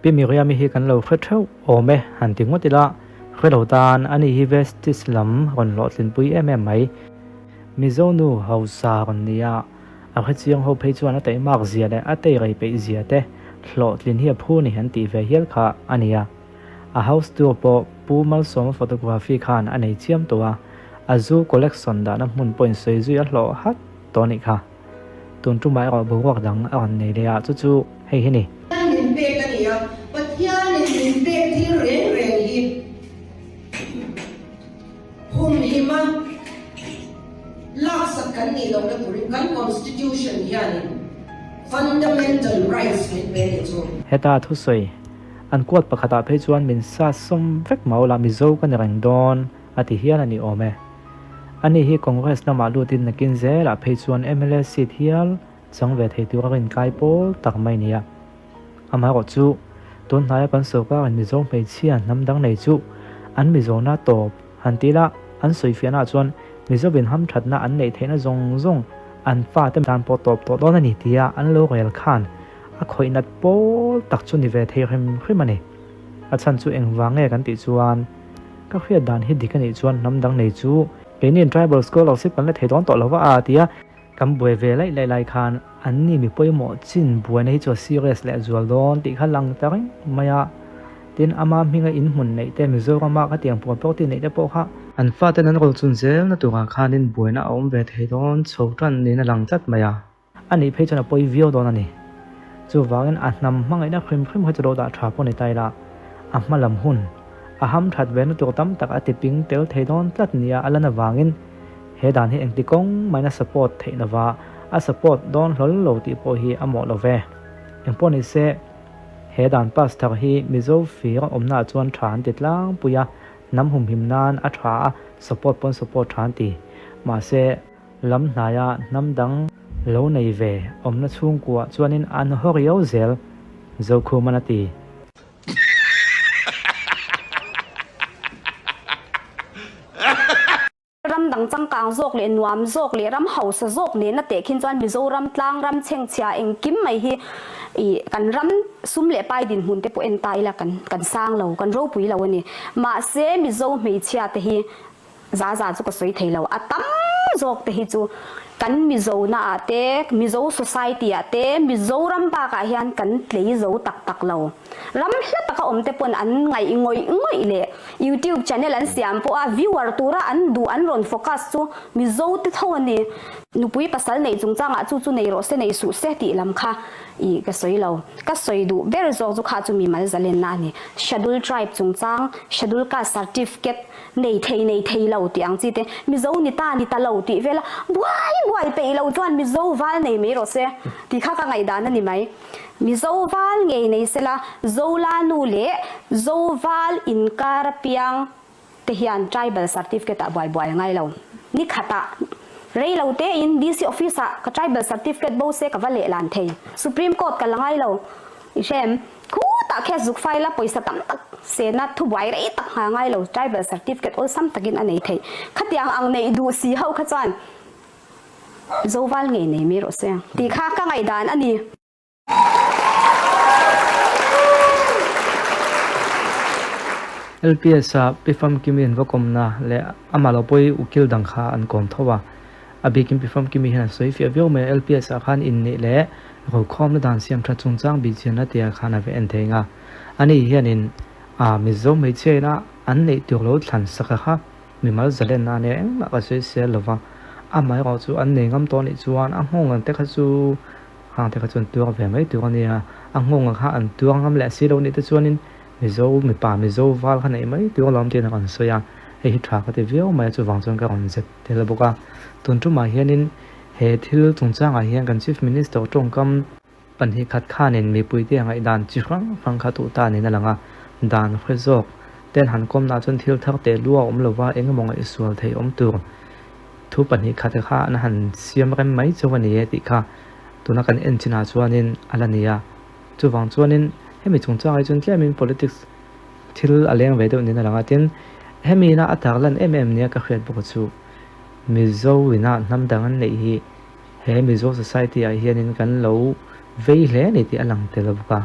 Pi Miriam-i hi kan lo hre theuh awm e han ti ngawt ila, hre lo tan ani hi Vestige lam rawn hlawhtlinpui em em mai. Mizo nu hausa rawn ni a, a hrechiang ho phei chuan a taihmak zia leh a teirei peih zia te hlawhtlin hi a phu ni an tih ve hial kha a ni a. A house tour pawh Pu Malsawma Photography khan a nei chiam tawh a, a zu collection dahna hmun pawhin sawi zui a hlawh hat tawh a nih kha. Tun tumah erawh boruak dang a rawn nei leh a, chu chu hei hi ni. Pathian min pek a ni a, Pathianin min pek thil reng reng hi humhima laksak kan nih lohna turin kan Constitution hianin fundamental rights min pe a nih chu. Heta thusawi an kuat pakhatah phei chuan min sa sawm vek mau la Mizo ka ni reng dawn a ti hial a ni awm e. Ani hi Congress lamah lutin nakin zelah phei chuan mla seat hial chang ve thei tura rinkai pawl tak mai nia. Amaherawh chu, tun hnaia kan sorkarin Mizo hmeichhia hnam dang nei chu an Mizona tawp han ti ila an sawifiahnaah chuan Mizovin hamthatna an neih theihna zawng zawng an fate tan pawh tawp tawh dawn a ni tia an lo rel khan a khawih nat pawl tak chu ni ve thei hrim hrim a ni. A chhan chu engvang nge kan tih chuan Ka hriat dan hi dik a nih chuan hnam dang nei chu keini'n tribal scholarship kan la thei dawn tawh lo va a ti a. Kan buai ve laih laih lai khan anni mi pawimawh chin buaina hi chu a serious leh zual dawn tih kha lang ta reng mai a. Tin, ama hminga in hmun neih te, Mizorama ka tiang property neih te pawh kha an faten an rawn chun zelna turah khanin buaina a awm ve thei dawn chho tan niin a lang tlat mai a. A nih phei chuan a pawi viau dawn a ni. Chuvangin a hnam hmangaihna hrim hrim kha chu lo dah tha pawh ni ta ila, a hma lam hun, a ham that ve na tur tam tak a ti ping tel thei dawn tlat nia a lan avangin he dan hi engti kawng main a support theih lova, a support dawn hlawl lo tih pawh hi a mawh lo ve. Engpawh ni se, he dan pass thar hi Mizo fir awmnaah chuan tha an ti tlangpui a, hnam humhim nan a tha a, support pawn support tha an ti. Mahse. Lam hnaia hnam dang lo nei ve awmna chhungkuah chuanin an haw riau zel, Zokhuman a ti. Ram dang changkang zawk leh nuam zawk leh ram hausa zawk nena tehkhin chuan Mizoram tlang ram chhengchhia engkim mai hi ih kan ram sum leh pai dinhmun te pawh en ta ila kan kan sang lo, kan ropui lo a ni. Mahse Mizo hmeichhia te hi Za za chu ka sawi thei lo. A tam zawk te hi chu kan Mizo na ah te, Mizo society ah te, Mizoram bak ah hian kan tlei zo tak tak lo. Ram hla taka awm te pawn an ngaih ngawih ngawih leh YouTube channel an siam pawh a viewer tura an duh an rawn focus chu Mizo te tho a ni. Nupui pasal neih chungchang ah chu chu nei rawh se nei suh se tih lam kha ih ka sawi lo. Ka sawi duh ber zawk chu kha chu mimal zalenna a ni. Schedule tribe chungchang, Schedule caste certificate, Nei thei nei thei lo tih ang chi te, Mizo ni ta ni ta lo tih vel a, buai buai peih lo chuan Mizo val nei mai rawh se tih kha ka ngaihdan a ni mai. Mizo val ngei nei sela, Zola nu leh Zo val inkar apiang te hian tribal certificate ah buai buai a ngai lo. Ni khatah rei lo tein DC office ah ka tribal certificate bo se ka va lehlan thei. Supreme court ka la ngai lo. I hre em? Khutah khian zuk file a pawisa tam tak sena thubuai rei tak nghal ngai lo tribal certificate awlsam takin a nei theih. Khatiang ang neih duh si ho kha chuan Zoval ngei nei mai rawh se tih kha ka ngaihdan a ni. LPS ah Pi Famkimi an va kawmna leh amah lo pawh hi ukil dang kha an kawm tho a. A bikin Pi Famkimi hian a sawi fiah viau mai a, LPS ah khan inneih leh rokhawmna dan siam tha chungchang bihchianna tia khan a va en thei nga. Ani hianin a Mizo hmeichhia ina an neih tur lo thlan sak a kha mimal zalenna a nia engmah ka sawi sel lo va, amaherawh chu an nei ngam tawh anih chuan a nghawng ang te kha chu hang te kha chu an tuar ve mai tur a nia, a nghawng ang kha an tuar ngam leh si lo anih te chuanin Mizo mipa Mizo val kha neih mai tur alawm tiin a rawn sawi a, hei hi tha ka ti viau mai a chuvang chuan ka rawn zep tel bawk a. Tun tumah hianin he thil chungchangah hian kan Chief Minister tawngkam pahnih khat khanin mipuite a ngaihdan chi hrang hrang kha tuh ta niin a lang a, dan hre zawk ten han kawmnah chuan thil thar teh lu a awm lova engemaw ngaihsual theih awm tur thu pahnih khat kha an han siam rem mai chauh a ni e tih kha tuna kan en chinah chuanin a la ni a. Chuvang chuanin hemi chungchangah hi chuan tlemin politics thil a leng ve deuh niin a lang a, tin hemi ina a tarlan em em nia ka hriat bawk chu Mizo ina hnam dang an neih hi he Mizo society ah hianin kan lo vei hle a ni tih a lang tel bawk a.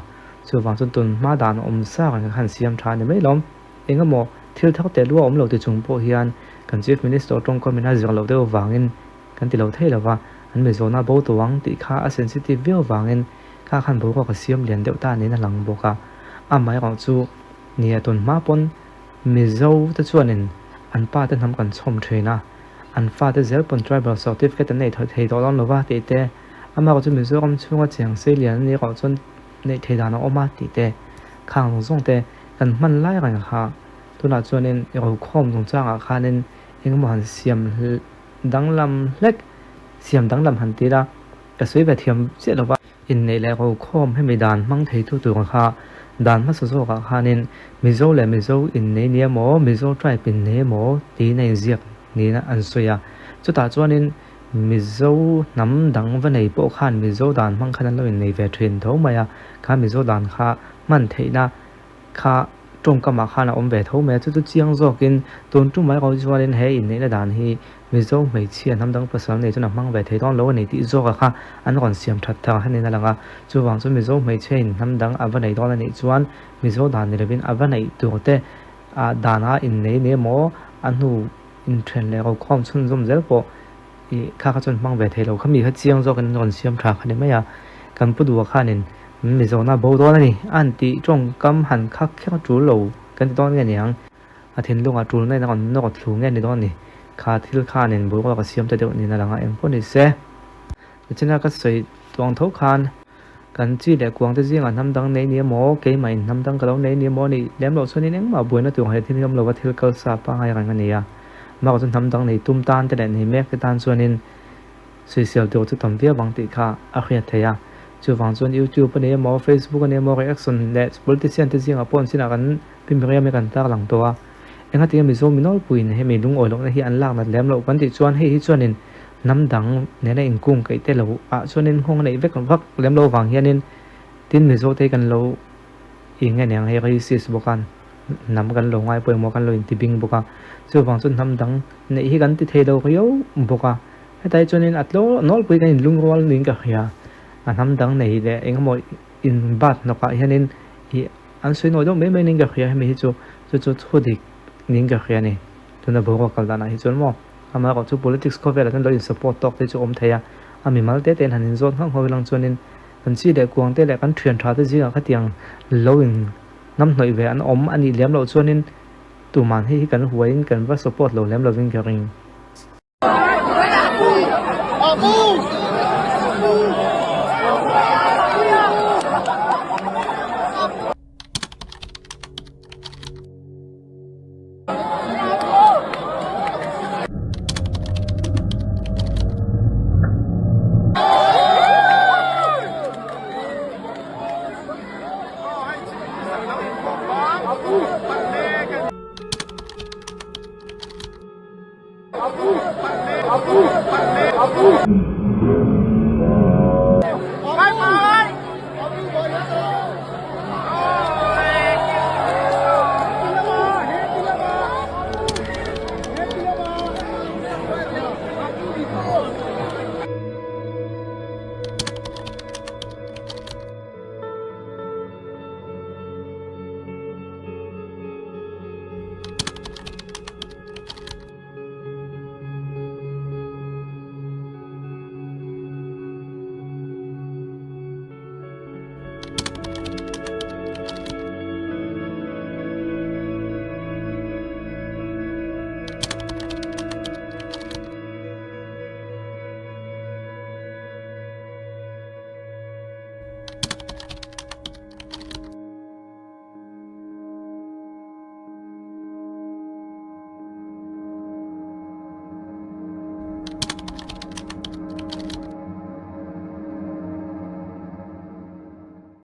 Chuvang chuan tun hma dan awm sa reng kha han siam tha a ni mai lawm. Engemaw thil thar teh lua awm lo ti chung pawh hian kan Chief Minister tawngkam in a zir loh deuh vangin kan ti lo thei lo va, an mizawnah bo tawh ang tih kha a sensitive viau vangin kha khan boruak a siam lian deuh ta niin a lang bawk a. Amaherawh chu nia tun hma pawn Mizo te chuanin an pa te hnam kan chhawm thin a, an fa te zel pawn tribal certificate an nei thei tawh dawn lo va tih te, amaherawh chu Mizoram chhunga chiang sei lian a nih erawh chuan neih thei dan a awm a tih te, khang zawng zawng te kan hman lai reng kha tunah chuanin i rokhawm chungchangah khanin engemaw han siam danglam hlek, siam danglam han ti la, ka sawi ve thiam chiah lo va. Inneih leh rokhawm hemi dan hmang theitu tur kha dan hmasa zawkah khanin Mizo leh Mizo innei ni emaw, Mizo tribe innei emaw tiin a inziak niin an sawi a. Chutah chuanin Mizo hnam dang va nei pawh khan Mizo dan hmang khan an lo innei ve thin tho mai a, kha Mizo dan kha hman theihna kha tawngkamah khan a awm ve tho mai a, chu chu chiang zawkin tun tum mai erawh chuanin he inneihna dan hi Mizo hmeichhia hnam dang pasal nei chuan a hmang ve thei dawn lo a ni tih zawkah kha an rawn siam that thar hanin a lang a, chuvang chu Mizo hmeichhia in hnam dang a va nei dawn a nih chuan Mizo dan ni lovin a va neih tur te ah dana innei ni emaw a hnu inthen leh rokhawm chhunzawm zel pawh Ih, kha kha chuan hmang ve thei lo. Khami kha chiang zawkin an rawn siam tha kha ni mai a. Kan pu duha khanin Mizona bo dawn a ni. A han tih tawngkam han khak kher tul lo kan ti dawn nge niang. A thinlungah tulna in a rawn nawr thlu nge ni dawn a ni. Kha thil khanin boruak a siam ta deuh niin a lang a, engpawh ni se. Nichina ka sawi tuang tho khan kan chi leh kuang te zingah hnam dang nei ni emaw, keimah in hnam dang ka lo nei ni emaw a nih lem loh chuanin engmah buaina tur he thil hi awm lova thil kal sa pangai reng a ni a. Amah chu hnam dang nei tum tan te leh nei mek te tan chuanin sawisel tur chu tam viau ang tih kha a hriat theih a. Chuvang chuan YouTube a nei emaw, Facebook a nei emaw reaction leh politician te zingah pawh an chinah kan Pi Miriam hi kan tarlang tawh a. Engatinge Mizo mi nawlpuiin hemi lungawi lohna hi an lak nat lem loh kan tih chuan hei hi chuanin hnam dang nena inkung kaih te lo ah chuanin nghawng a neih vek vak lem lo vang hianin tin Mizo te hi kan lo ih nge niang hei racist bawk a hnam kan lo ngai pawimawh kan lo inti bing bawk a chuvang chuan hnam dang neih hi kan ti thei lo riau bawk a hetah hi chuanin a tlo nawlpui kan inlungrual niin ka hria a hnam dang nei leh engemaw inbat hnawkah hianin ih An sawi nawi deuh mai mai niin ka hria hemi hi chu chu chu thu dik niin ka hria a ni. Tuna boruak kal danah hi chuan maw amaherawh chu politics khawvelah chuan lo in support tawk te chu awm thei a, a mimal te tein han in zawt nghauh nghauh ilang chuanin kan chi leh kuang te leh kan thian tha te zingah khatiang lo in hnam hnawih ve an awm a nih lem loh chuanin tuman hei hi kan huaiin kan va support lo lem lovin ka ring.